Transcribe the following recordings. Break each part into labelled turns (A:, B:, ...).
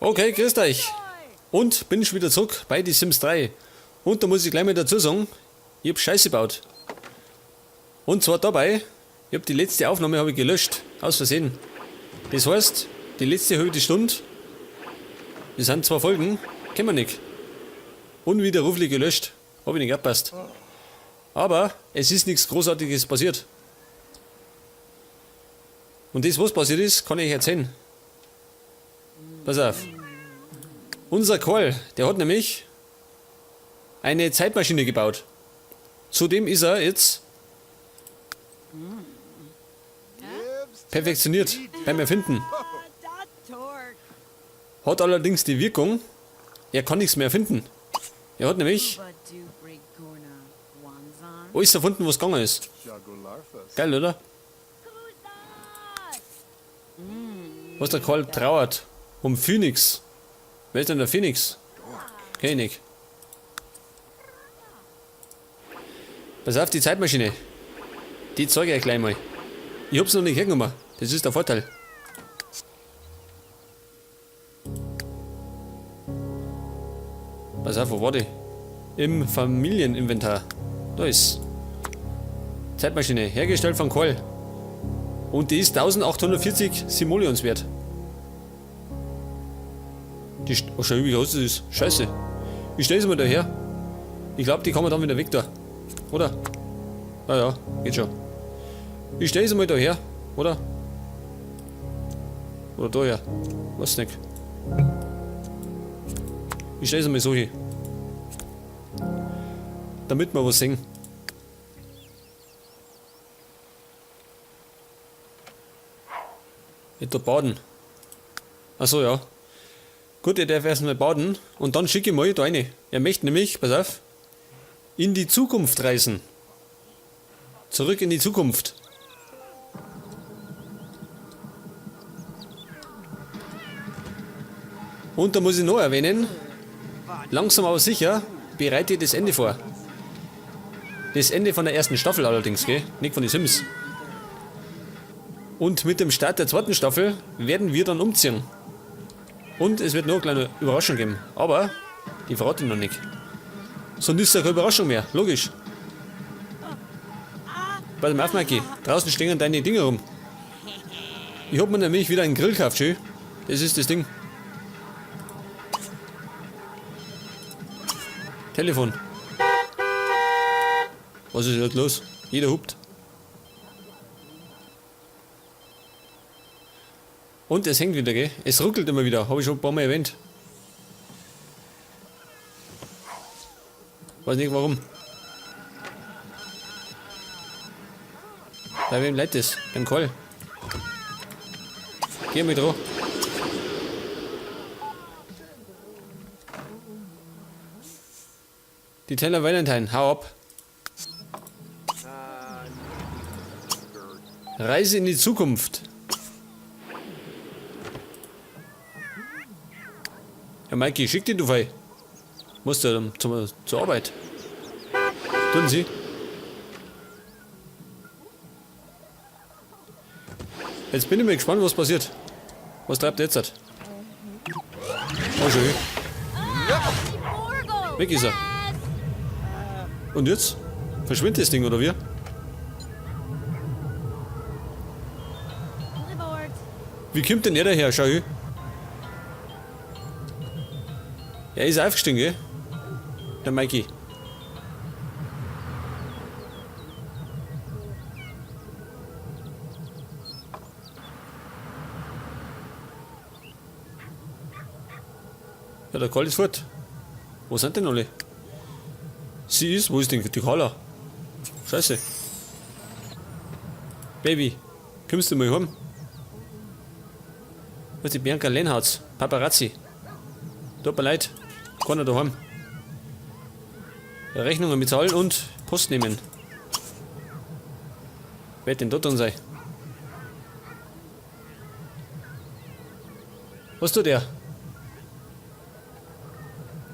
A: Okay, grüßt euch. Und bin schon wieder zurück bei Die Sims 3. Und da muss ich gleich mal dazu sagen, ich hab Scheiße gebaut. Und zwar dabei, ich hab die letzte Aufnahme hab ich gelöscht, aus Versehen. Das heißt, die letzte halbe Stunde, das sind 2 Folgen, kennen wir nicht. Unwiderruflich gelöscht, hab ich nicht gepasst. Aber es ist nichts Großartiges passiert. Und das, was passiert ist, kann ich euch erzählen. Pass auf. Unser Karl, der hat nämlich eine Zeitmaschine gebaut. Zudem ist er jetzt perfektioniert beim Erfinden. Hat allerdings die Wirkung, er kann nichts mehr erfinden. Er hat nämlich alles erfunden, was gegangen ist. Geil, oder? Was der Karl trauert um Phoenix. Wer ist denn der Phoenix? Kenn ich nicht. Pass auf, die Zeitmaschine. Die zeige ich euch gleich mal. Ich hab's noch nicht hergenommen. Das ist der Vorteil. Pass auf, wo war die? Im Familieninventar. Da ist Zeitmaschine, hergestellt von Karl. Und die ist 1840 Simoleons wert. Die oh, schau, wie groß das ist. Scheiße. Ich stell sie mal daher. Ich glaub, die kann man dann wieder weg da. Oder? Ah ja, geht schon. Ich stell sie mal daher, oder? Oder daher. Weiß nicht. Ich stell sie mal so hin. Damit wir was sehen. Ich da baden. Achso, ja. Gut, er darf erstmal baden und dann schicke ich mal da rein. Er möchte nämlich, pass auf, in die Zukunft reisen. Zurück in die Zukunft. Und da muss ich noch erwähnen, langsam aber sicher bereite ich das Ende vor. Das Ende von der ersten Staffel allerdings, gell? Nicht von den Sims. Und mit dem Start der zweiten Staffel werden wir dann umziehen. Und es wird noch eine kleine Überraschung geben. Aber die verrate ich noch nicht. Sonst ist ja keine Überraschung mehr, logisch. Pass mal auf, Mikey. Draußen stehen deine Dinger rum. Ich hab mir nämlich wieder einen Grill gekauft, schön. Das ist das Ding. Telefon. Was ist jetzt los? Jeder hupt. Und es hängt wieder, gell? Es ruckelt immer wieder, hab ich schon ein paar Mal erwähnt. Weiß nicht warum. Bei wem leidet das? Beim Karl. Geh mit drauf. Die Teller Valentine, hau ab. Reise in die Zukunft. Ja, Mikey, schick dich, du Fei. Musst du zur Arbeit. Tun Sie. Jetzt bin ich mal gespannt, was passiert. Was treibt der jetzt? Oh, schön. Weg ist er. Und jetzt? Verschwindet das Ding, oder wie? Wie kommt denn er daher? Schau hin. Er ist aufgestiegen, gell? Der Mikey. Ja, der Karl ist fort. Wo sind denn alle? Sie ist, wo ist denn die Carla? Scheiße. Baby, kommst du mal heim? Wo ist die Bianca Lenhardt? Paparazzi. Tut mir leid, keiner daheim. Rechnungen bezahlen und Post nehmen. Wer wird denn dort drin sein? Was tut er?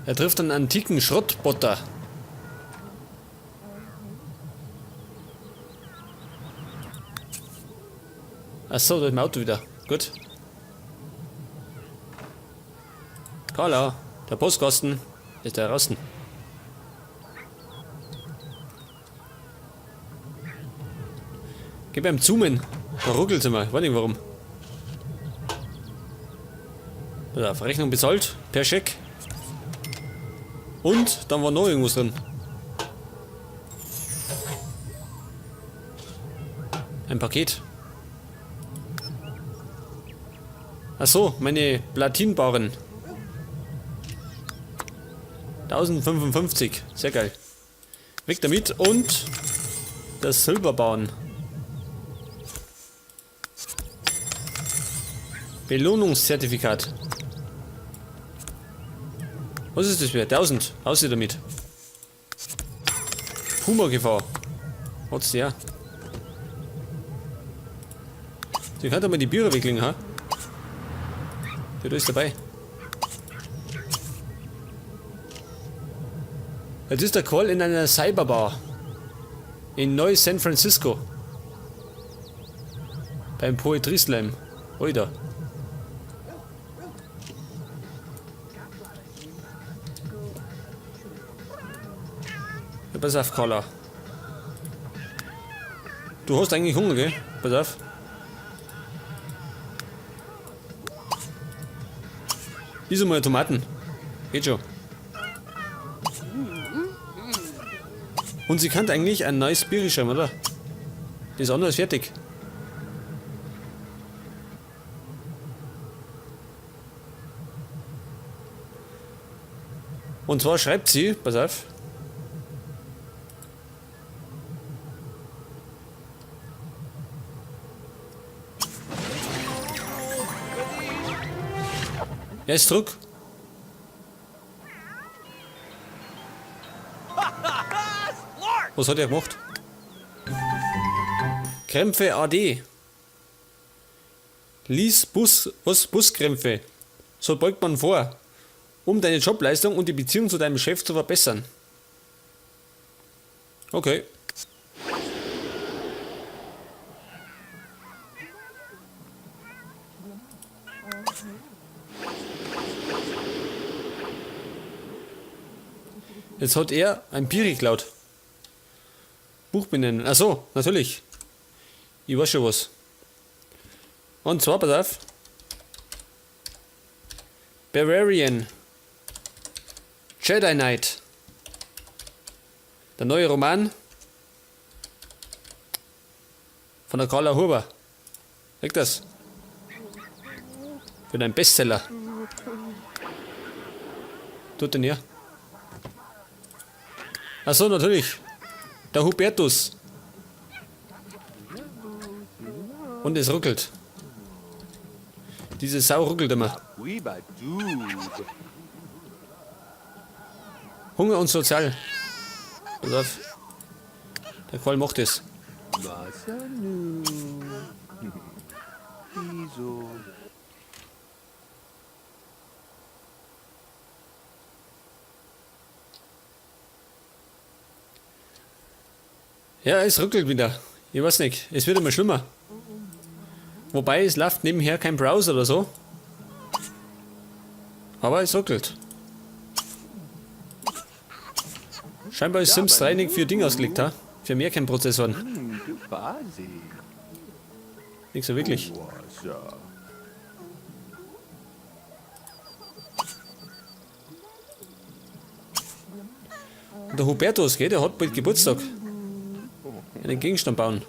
A: Er trifft einen antiken Schrottbotter. Achso, da ist mein Auto wieder. Gut. Carla, der Postkasten ist da draußen. Geh beim Zoomen. Da ruckelt's immer. Ich weiß nicht warum. Pass auf, Rechnung bezahlt. Per Scheck. Und dann war noch irgendwas drin. Ein Paket. Ach so, meine Platinbarren. 1055. Sehr geil. Weg damit und das Silberbahn. Belohnungszertifikat. Was ist das wieder? 1000. Aus hier damit. Puma-Gefahr. Hat's der? Sie kann doch mal die Biere weglegen, ha? Der ist dabei. Jetzt ist der Call in einer Cyberbar. In Neu-San Francisco. Beim Poetry Slam. Oida. Ja, pass auf, Carla. Du hast eigentlich Hunger, gell? Pass auf. Iss einmal Tomaten. Geht schon. Und sie kann eigentlich ein neues Bier schreiben, oder? Das andere ist fertig. Und zwar schreibt sie, pass auf. Er ist zurück. Was hat er gemacht? Krämpfe AD. Lies Bus, was? Buskrämpfe. So beugt man vor, um deine Jobleistung und die Beziehung zu deinem Chef zu verbessern. Okay. Jetzt hat er ein Bier geklaut. Buch benennen. Ach so, natürlich. Ich weiß schon was. Und zwar, pass auf. Barbarian. Jedi Knight. Der neue Roman von der Carla Huber. Weg das. Für einen Bestseller. Tut denn hier? Ach so, natürlich. Der Hubertus. Und es ruckelt. Diese Sau ruckelt immer. Hunger und sozial. Pass auf. Der Karl macht es. Ja, es ruckelt wieder. Ich weiß nicht, es wird immer schlimmer. Wobei, es läuft nebenher kein Browser oder so. Aber es ruckelt. Scheinbar ist Sims 3 nicht für Ding ausgelegt, ha? Für mehr kein Prozessoren. Nicht so wirklich. Und der Hubertus, gell, der hat bald Geburtstag. Einen Gegenstand bauen.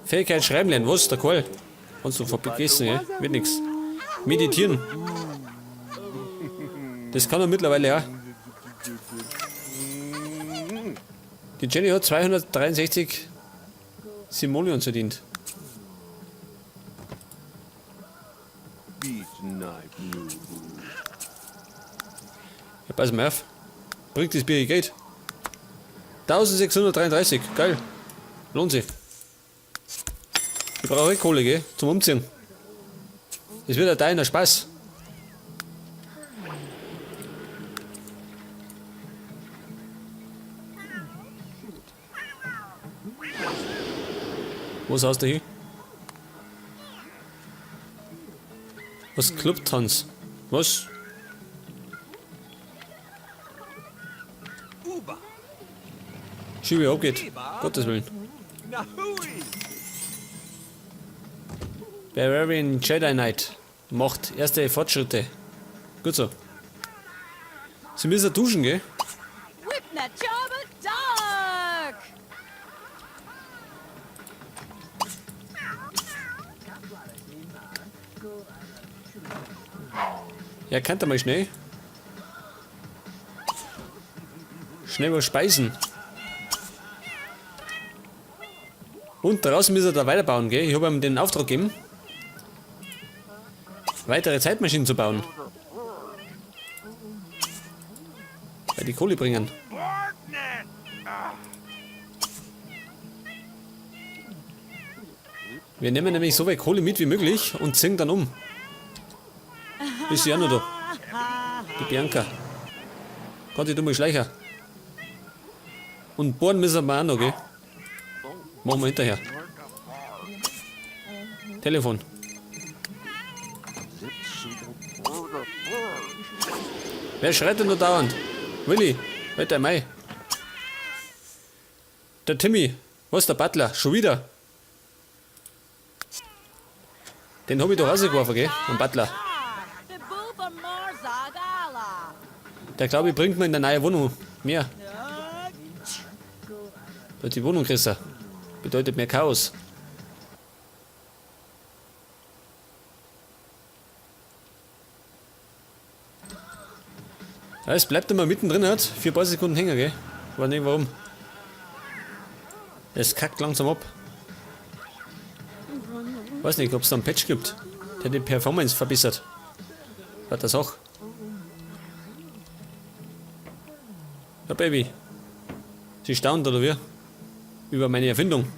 A: Fähigkeit schreiben lernen. Was? Der Karl? Kannst du vergessen, gell? Wird nix. Meditieren. Das kann er mittlerweile auch. Die Jenny hat 263 Simoleons verdient. Ja, pass mal auf. Bringt das Bier Geld. 1633, geil. Lohnt sich. Ich brauche Kohle, gell? Zum Umziehen. Das wird ja deiner Spaß. Wo ist aus der hier? Was Clubtanz? Was? Schiebe abgeht. Gottes Willen. Bavarian Jedi Knight macht erste Fortschritte. Gut so. Sie müssen duschen, gell? Ja, könnt ihr mal schnell. Schnell was speisen. Und draußen müssen wir da weiterbauen, gell? Ich habe ihm den Auftrag gegeben, weitere Zeitmaschinen zu bauen. Weil die Kohle bringen. Wir nehmen nämlich so viel Kohle mit wie möglich und ziehen dann um. Ist sie auch noch da? Die Bianca. Gott, die dumme Schleicher. Und bohren müssen wir auch noch, gell? Machen wir hinterher. Telefon. Wer schreit denn nur dauernd? Willi, weiter Mai. Der Timmy. Was, der Butler? Schon wieder? Den hab ich doch rausgeworfen, gell? Den Butler. Der, glaube ich, bringt mir in der neue Wohnung mehr. Da ist die Wohnung größer. Bedeutet mehr Chaos. Ja, es bleibt immer mittendrin, hat. Für ein paar Sekunden hängen, gell? Weiß nicht warum. Es kackt langsam ab. Weiß nicht, ob's da einen Patch gibt, der die Performance verbessert. War das auch? Ja, Baby. Sie staunt, oder wie? Über meine Erfindung.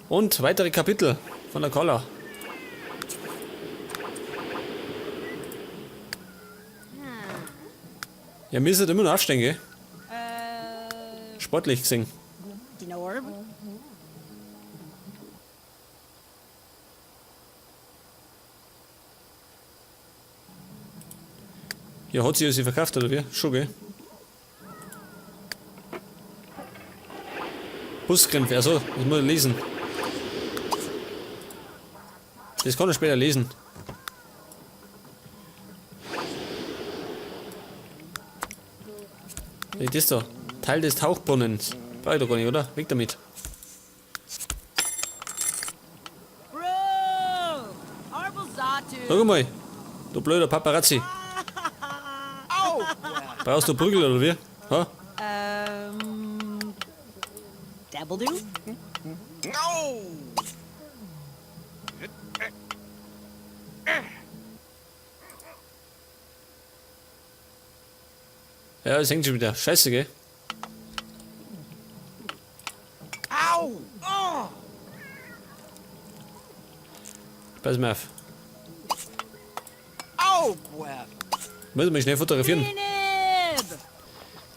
A: Und weitere Kapitel von der Carla. Ja, mir ist halt immer noch aufstehen, gell? Sportlich gesehen. Ja, hat sie sie verkauft, oder wie? Schon, gell? Buskrämpfe, also, das muss ich lesen. Das kann ich später lesen. Was ist das da? Teil des Tauchbrunnens. Brauch ich doch gar nicht, oder? Weg damit. Sag mal, du blöder Paparazzi. Brauchst du Prügel oder wie? Ha?
B: Dabble-do?
C: No!
A: Ja, es hängt schon wieder. Scheiße, gell?
C: Au! Oh!
A: Pass mal auf.
C: Au!
A: Müssen wir schnell fotografieren.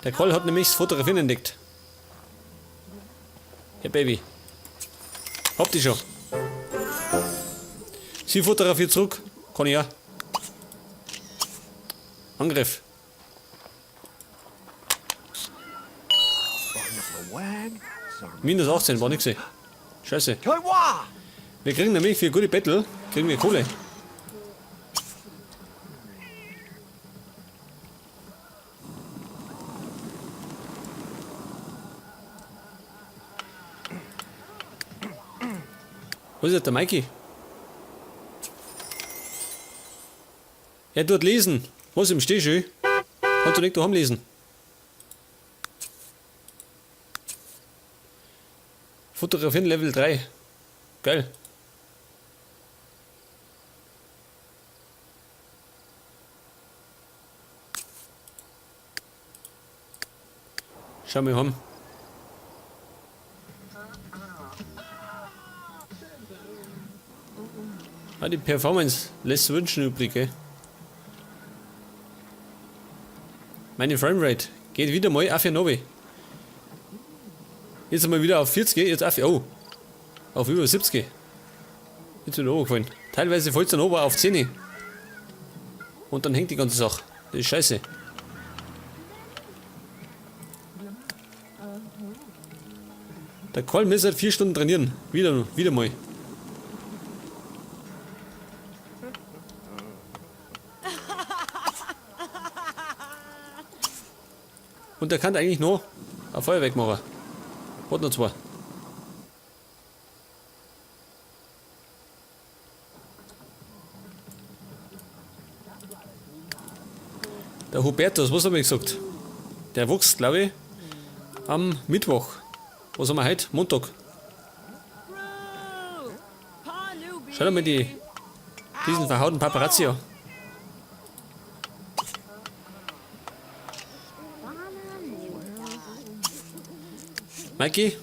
A: Der Karl hat nämlich das Fotografieren entdeckt. Ja, Baby. Hab die schon. Sie fotografiert zurück. Kann ich ja. Angriff. Minus 18, war nix. Scheiße. Wir kriegen nämlich für gute Battle, kriegen wir Kohle. Wo ist der Mikey? Er tut lesen. Was im Stehschön? Kannst du nicht daheim lesen? Fotografieren Level 3. Geil. Schau mal heim. Ah, die Performance lässt wünschen übrig, gell? Meine Framerate geht wieder mal auf 9. Jetzt einmal wieder auf 40, jetzt auf, oh, auf über 70. Jetzt wieder runtergefallen. Teilweise fällt es dann oben auf Zähne. Und dann hängt die ganze Sache. Das ist scheiße. Der Karl muss seit 4 Stunden trainieren. Wieder mal. Und der kann eigentlich noch ein Feuerwerk machen. Hat noch 2. Der Hubertus, was hab ich gesagt? Der wächst, glaub ich, am Mittwoch. Was haben wir heute? Montag. Schau dir mal diesen verhauten Paparazzi an. Mikey,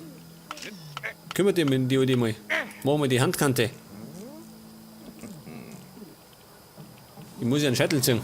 A: kümmere dich um die Alte mal. Machen wir die Handkante. Ich muss ja einen Scheitel ziehen.